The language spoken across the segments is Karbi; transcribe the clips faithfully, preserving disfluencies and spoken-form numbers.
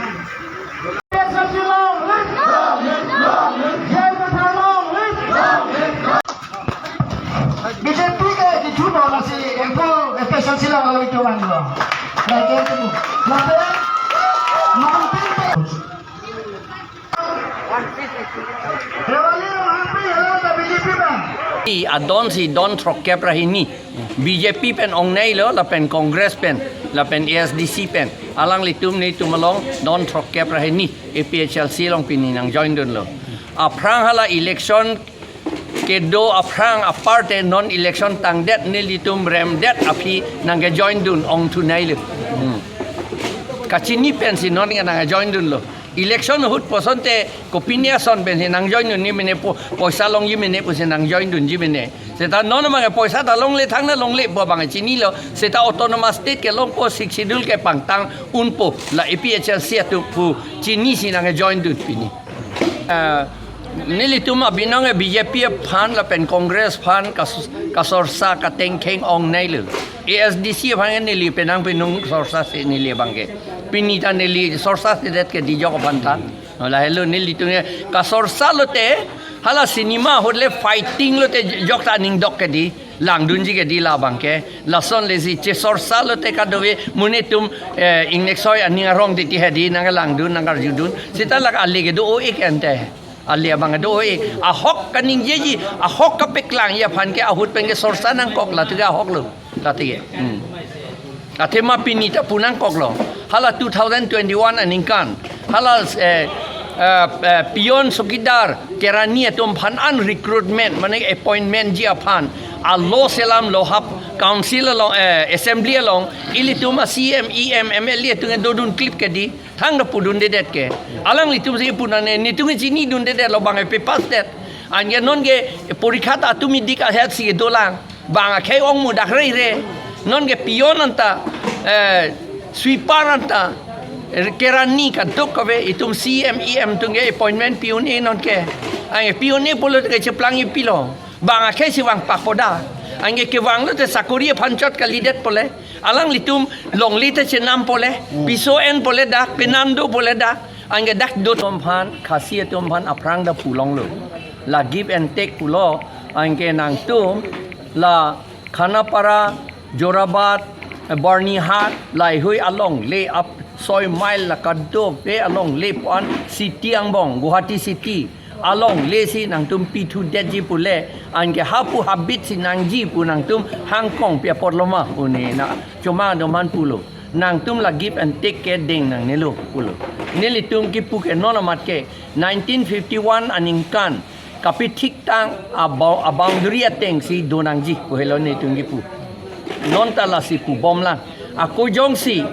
B J P ke di chuno lasi info official sila lalu itu kan lo. Lagi itu. Lapen nineteen Rewali Rohangpi hello ta B J P bang. I adon si don throkkep ra hini. B J P pen ongneilo, lapen Congress pen, lapen A S D C pen. Alanglitum nelitum along don throkkep ra hini A P H L C along pini nangjoin dunlo. Aphrang hala election kedo aphrang aparte non election tangdet nelitum remdet aphi nangkejoin dun ongthuneilo. Hmm. Kachini pensi non nangkejoin dunlo. Election ahut pu asonte kopine ason pensi nangjoin dunji mene po, poisa longji mene pusi nangjoin dunji mene. Seta non abang poisa ta longle, thangta longle pu abang chinilo. Seta autonomous state kelongpo, Sixth Schedule kepangtang unpo, la A P H L C atum pu chinisi nangkejoin dun pini. Ah, nelitum abinong ke B J P aphan lapen Congress aphan kas-, kasorsa katengkheng ongneilo. A S D C aphan ke neli penang penung sorsa si neli abang ke. Pini ta neli sorsa si det ke dijok aphan ta. Lahelo nelitum ke kasorsa lote hala cinema ahut le fighting lote jok ta aning dok ke di. Langdunji ke di labang ke. Lason lesi chesorsa lote kadokave mo nelitum, eh, ingnek soi aning arong titi hedi nangkelangdun nangkarjudun. Seta lake ale ke do-o-ik ante. Ale abang do-o-ik. Ahok kaningjeji, ahok kapeklangji aphan ke ahut pen kesorsa nangkok, latu ke ahoklo. Latu ke. Hmm. Athema pini ta pu nangkoklo. Hala two thousand twenty-one aningkan. Hala, eh, eh, eh, peon, chowkidar, kerani atum aphan an recruitment, mane appointment ji aphan. A law selamlo hap council along, eh, assembly along. Ilitum a C M, E M, M L A atum dodun clip ke di. Thangta pudundedet ke. Alanglitum si punane, nelitum chinidundedetlo bang epe pass det. Anke non ke porikha ta atum idik ahet si dolang. Bang akhei ong mudak reire. Non ke peon anta, eh, sweeper anta, eh, kerani kadokave itum C M, E M atum ke appointment pi un-e non ke. Anke pi un-e pulote ke cheplangji pilo. Bang akhei si vangpak po da. Anke kevang lote sakori aphan chot kalidet pule. Alanglitum longle te chenam pule. Hmm. Piso en pule dak, penan do pule dak. Anke dak do atum aphan, Khasi atum aphan aphrang ta pulonglo. La give and take pulo. Anke nangtum la Khanapara, Jorabat, eh, Byrnihat, laheihui alongle ap soi mile la kadokave alongle pu-an city angbong, Guwahati city. Alongle si nangtum pithudetji pule, anke hapu habit si nangji pu nangtum hangkong pi apotlo ma pu ne na choma doman pulo. Nangtum la give and take ke deng nangnelo pulo. Nelitum kipu ke non amat ke nineteen fifty-one aningkan kapithiktang a bou-, a boundary ateng si do nangji pu helo nelitum kipu. Non ta lasi pubomlang. Ako jongsi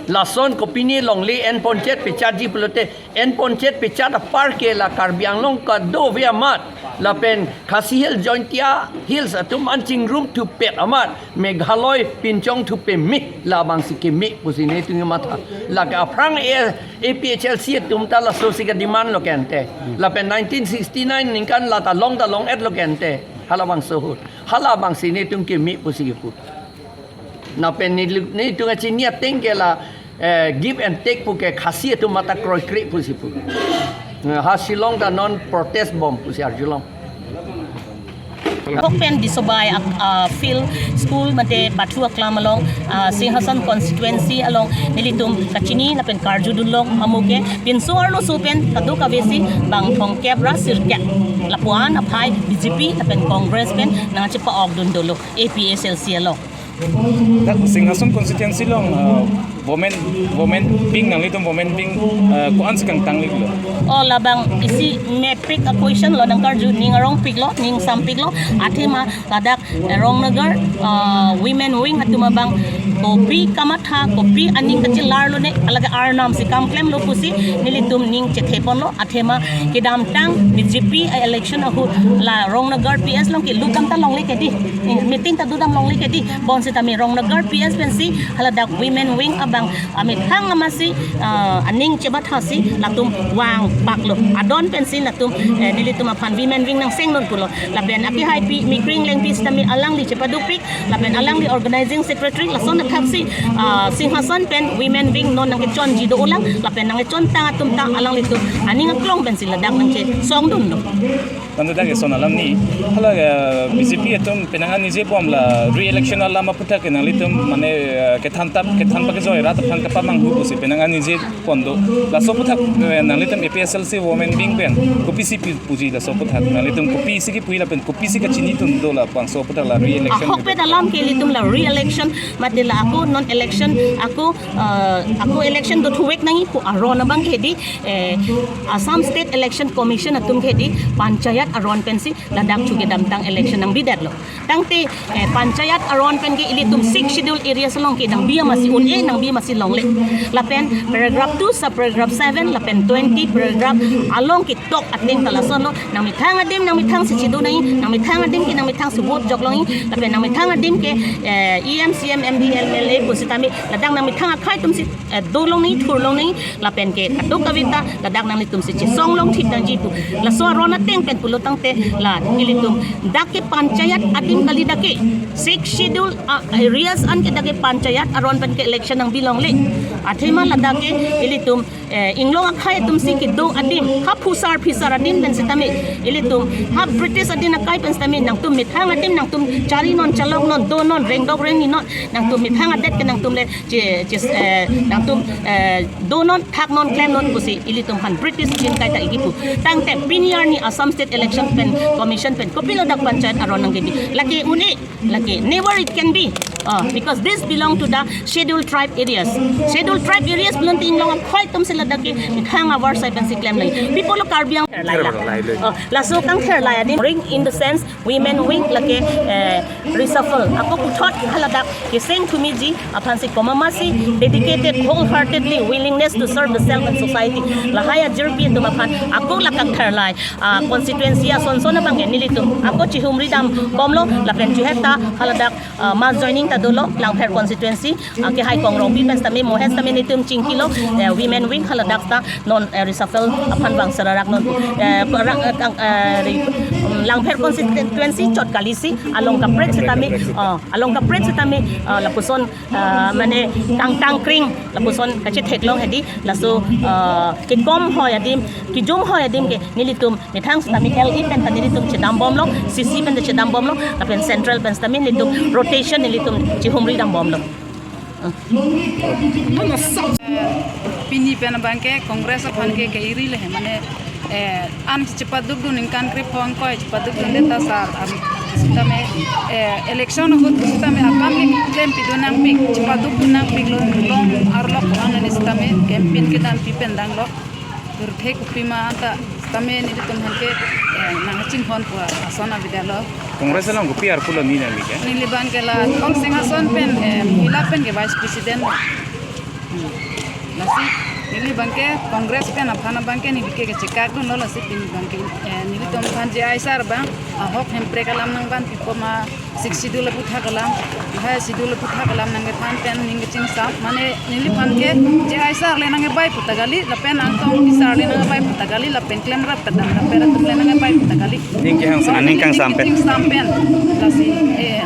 lason kopine longle en ponchot pechatji pulote en ponchot pechat apar ke la Karbi Anglong kadokave amat, lapen Khasi Hills, Jaintia Hills atum an chingrum thupet amat, Meghalaya pinchong thupe me, labang si keme pusi nelitum matha. Lake aphrang A-, A P H L C atum ta laso si kedemandlo ke ante. Lapen nineteen sixty-nine ningkan la ta long ta long-etlo ke ante. Halabangso ahut. Halabang si nelitum keme pusi kipu. Lapen neli-, nelitum kachini ateng ke la, eh, give and take pu ke Khasi atum mata kroikre pusi pu. Eh, ha Shillong ta non protest bom pusi arjulong. Kok pen Disobai ak-, ah, field school mate pathu aklam along, ah, Singhason constituency along nelitum kachini lapen karjudunlong amu ke pinso arloso pen kadokave si bang thomkep ra sirkep lapu-an aphai B J P lapen Congress pen nangchepa-okdun dolo A P H L C along. Dak Singhason constituency along, uh, women, women wing nanglitum women wing, uh, ko-an si kangtangliklo? Oh, labang isi mepik a-question lo nangkarju, ning arongpiklo, ning sampiklo, athema ladak, eh, Rongnagar, uh, women wing atum abang kopi kamatha, kopi aning kachelarlo ne, alage arnam si kamklemlo pusi nelitum ning chetheponlo, athema kedamtang B J P election ahut la Rongnagar P S along ke lutdam ta longle ke di. Eh, meeting ta dodam longle ke di. Bonsitame Rongnagar P S pensi haladak women wing abang amethang amatsi, ah, aning chebathasi latum vangpaklo. Adon pensi latum, eh, nelitum aphan women wing nangsengdun pulo. Lapen akehaipi Mikring Lengpi sitame alangli chepadupik. Lapen alangli organizing secretary lason Thaksi, ah, Singhason pen women wing non nangkechonji do ulang, lapen nangkechon tang atum ta alanglitum aning aklong pensi ladak nangkesongdunlo. Tangte dak eson alam ni, hala, eh, B J P atum penang anije bom la re-election alam aputhak ke nanglitum mane, eh, kethan tap, kethan pakejoi rat aphan kepamanghu pusi penang anije pon do. Laso aputhak, eh, nanglitum A P H L C women wing pen kopisi pu-, puji laso aputhak. Nanglitum kopisi kipu lapen kopisi kachinidun do labangso aputhak la re-election. Ahokpet alam ke ilitum la re-election mate la ako non election ako, eh, ako election dothuvek nangji pu aron abang ke di, eh, Assam State Election Commission atum ke di panchayat aron pensi ladak chukedamtang election nangbidetlo. Tangte, eh, panchayat aron pen ke ilitum Sixth Schedule areas along ke nangbi amatsi un-e, nangbi amatsi longle. Lapen paragraph two, subparagraph seven, lapen twenty paragraph along ketok ateng ta lasonlo. Nangmethang adim, nangmethangsi chido nangji, nangmethang adim ke nangmethangsi vote jok longji, lapen nangmethang adim ke, eh, E M, C M, M P, M L A pusitame, ladak nangmethang akhei atumsi, eh, do longnangji, thur longnangji, lapen ke kadokave ta ladak nanglitumsi chesong longthip nangji pu. Laso aron ateng pen pulo tangte la ilitum dak ke panchayat adim kali dak ke. Sixth Schedule, ah, areas an ke dak ke panchayat aron pen ke election nangbi longle. Athema ladak ke ilitum, eh, inglong akhei atumsi kedo adim, ha phusar phisar adim pen sitame, ilitum ha British adin akai pen sitame, nangtum methang adim, nangtum chari non, chalok non, do non, rengdok rengni non, nangtum methang adet ke nangtum le che, che, eh, nangtum, eh, do non, thak non, klem non pusi ilitum aphan British adin kaita ikipu. Tangte pini arni Assam State Election pen Commission pen kopilo dak panchayat aron nangkebi? Lake un-e, lake never it can be. Ah, because this belong to the Scheduled Tribe areas. Scheduled Tribe areas pulote inglong akhei atumsi ladak ke methang avarsai pensi klem lagi. People of Karbi Anglong. Therlai lo. Oh, laso kangtherlai adim ring in the sense women wing lake, eh, reshuffle. Ako puthot haladak kesengthumiji aphansi komat amatsi dedicated wholeheartedly willingness to serve the self and society. Lahai ajirpi atum aphan ako la kangtherlai, ah, constituency asonson abang ke nelitum ako chihumri dambomlo lapen chihek ta haladak, ah, mass joining ta dolo Langpher constituency, ah, kehai Kongrongpi pen sitame mohet sitame nelitum chingkilo, eh, women wing haladak ta non, eh, reshuffle aphan vang serarak non, eh, ra-, eh, kang, eh, ri-, um, Langpher constituency chot kalisi along kaprek sitame, ah, along kaprek sitame, ah, lapuson, ah, mane kangtang kring lapuson kachetheklong hedi laso, ah, kekom hoi adim, kejum hoi adim ke nelitum methang sitame L E pen ta nelitum chedambomlo, C C pen ta chedambomlo, lapen central pen sitame nelitum rotation nelitum chihumri dambomlo. Eh, pini pen abang ke Congress aphan ke keiri le he, mane, eh, an chepadukdun ningkan krepho ingkoi chepadukdunde ta sar, am, sitame, eh, election ahut sitame akam ke klempidun nangpik, chepadukdun nangpiklo, long arlo ko-an ani sitame campaign kedampi pen danglo. Pirthe kopima anta sitame nelitum aphan ke, eh, nangchinghon pu ason avedetlo. Congress along kopi arpulo neli nangli ke? Neli abang ke la Tongsing Singhason pen, eh, Mohila pen ke vice president. Hmm. Lasi neli abang ke Congress pen aphan abang ke neli ke kechekakdunlo, lasi pini abang ke, eh, nelitum aphan J I sir abang ahok hemprek alam nangvanpipo ma Sixth Schedule aputhak alam, lahai Schedule aputhak alam nangkethan pen ning kachingsam, mane neliphan ke J I sir le nangkebai pu ta kali, lapen Angtong Ingti sir le nangkebai pu ta kali, lapen klemrap kedamrap pen atum le nangkebai pu ta kali. Ning kehang, ah, ning kangsam pen. Ning kangsam pen. Lasi, eh,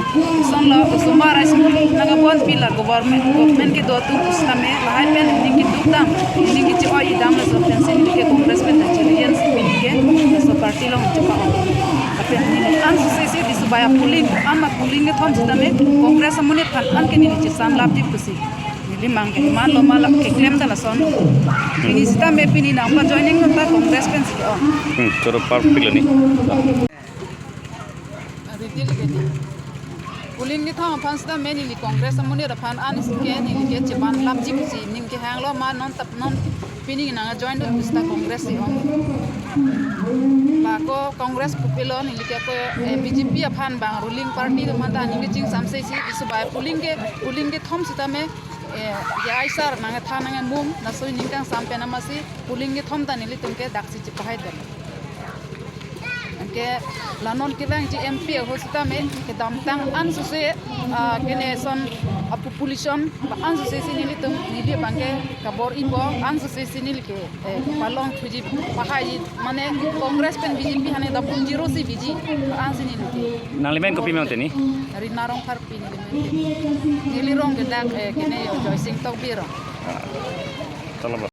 sonlo, osomar rice mill nangkebonpi la government, government kedo atum pusitame, lahai pen ning kedukdam, ning kechi-oi-idam laso pensi neli ke Congress pen ta chiri-ensi pini ke, laso party along chepa-ong. Lapen neli an suse si di subai a polling, an ma polling kethom sitame Congress amonit aphan an ke neli chesamlapji pusi. Neli mang ke manlo ma la keklem ta lason. Pini sitame pini nangpa joining ta Congress pensi ke-ong. Hmm, choro parpik lo ni. Retail ke di. Polling kethom aphan sitame neli Congress amonit aphan an si ke neli ke chevanlapji pusi ning kehanglo ma non tap non pini nang join dun pusita Congress si ong. Ba ko Congress pupilo neli ke ko, eh, B J P aphan bang ruling party atum aphan ta ning kechingsamse si di subai polling ke, polling kethom sitame, eh, J I sir nangkethan nangkemum, laso ning kangsam pen amatsi polling kethom ta nelitum ke daksi chepahaidet. Anke la non kevangji M P ahut sitame kedamtang an suse, ah, kene son a population ba-an sosesi nelitum neli abangke kabor-ipo, an sosesi neli ke, eh, palong thuji, pahai, mane Congress pen B J P hane double zero si biji, ba-an si neli ke. Nanglimen kopi mangte ni? Rina Rongpharpi nelimen. Neli rong ke dak, eh, kene jo Joysing Tokbi rong. Tolong.